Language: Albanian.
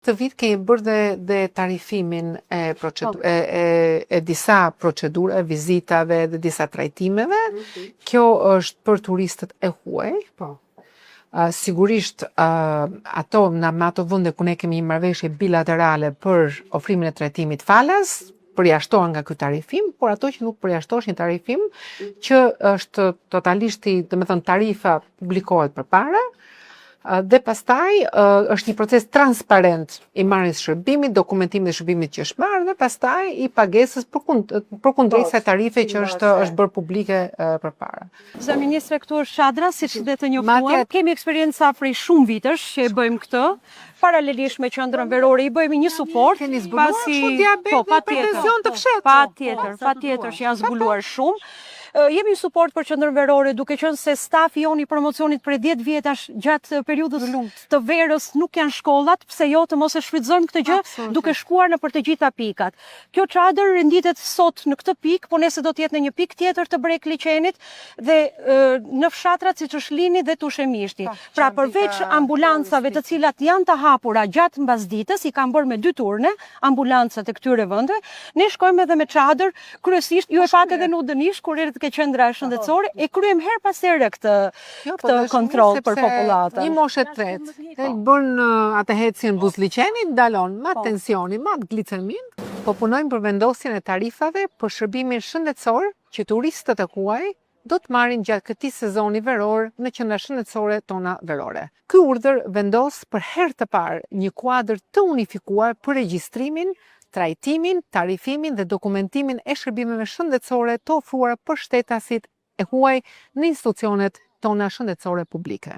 Këtë vit kemi bërë dhe, dhe tarifimin e, procedu, e, e, e disa procedurave, vizitave dhe disa trajtimeve. Kjo është për turistët e huaj. Po. Sigurisht, ato në me ato vende ku ne kemi një marrëveshje bilaterale për ofrimin e trajtimit falas, përjashtohen nga ky tarifim, por ato që nuk përjashtohen, një tarifim që është totalisht i, domethënë, tarifa publikohet përpara, dhe pastaj është një proces transparent i marrjes së shërbimit, dokumentimit të shërbimit që është marrë dhe pastaj i pagesës përkundrejt kësaj tarife që është bërë publike përpara. Zonja ministre, këtu është çadra, siç dhe të njoftuam. Matja- Kemi eksperienca prej shumë vitesh që e bëjmë këtë. Paralelisht me qendrën verore i bëjmë një suport. Keni zbuluar kështu diabet po, dhe patjetër, hipertension të fshehtë. Patjetër, patjetër që janë zbuluar shumë. Jemi suport për qendrën verore, duke qenë se stafi jonë i promocionit prej 10 vjetash gjatë periudhës të verës nuk janë shkollat, pse jo të mos e shfrytëzojmë këtë gjë duke shkuar në për të gjitha pikat. Kjo çadër renditet sot në këtë pikë, po nesër do të jetë në një pikë tjetër të Brek Liqenit dhe në fshatrat siç është Lini dhe Tushemishti. Pra, që përveç pika ambulancave të cilat janë të hapura gjatë mbasditës, i kanë bërë me dy turne ambulancat e këtyre vendeve, ne shkojmë edhe me çadër, kryesisht ju e patë edhe në Udënish kur erdhët ke qendra shëndetësore, e kryem her pas here këtë Jo, po këtë dhe është mirë kontroll për sepse popullatën. Një moshë e tretë, del bën atë ecjen buzë liqenit, ndalon, mat tensionin, mat glicemin. Po punojmë për vendosjen e tarifave për shërbimin shëndetësor që turistët e huaj do të marrin gjatë këtij sezoni veror në qendra shëndetësore tona verore. Ky urdhër vendos për herë të parë një kuadër të unifikuar për regjistrimin, trajtimin, tarifimin dhe dokumentimin e shërbimeve shëndetësore të ofruara për shtetasit e huaj në institucionet tona shëndetësore publike.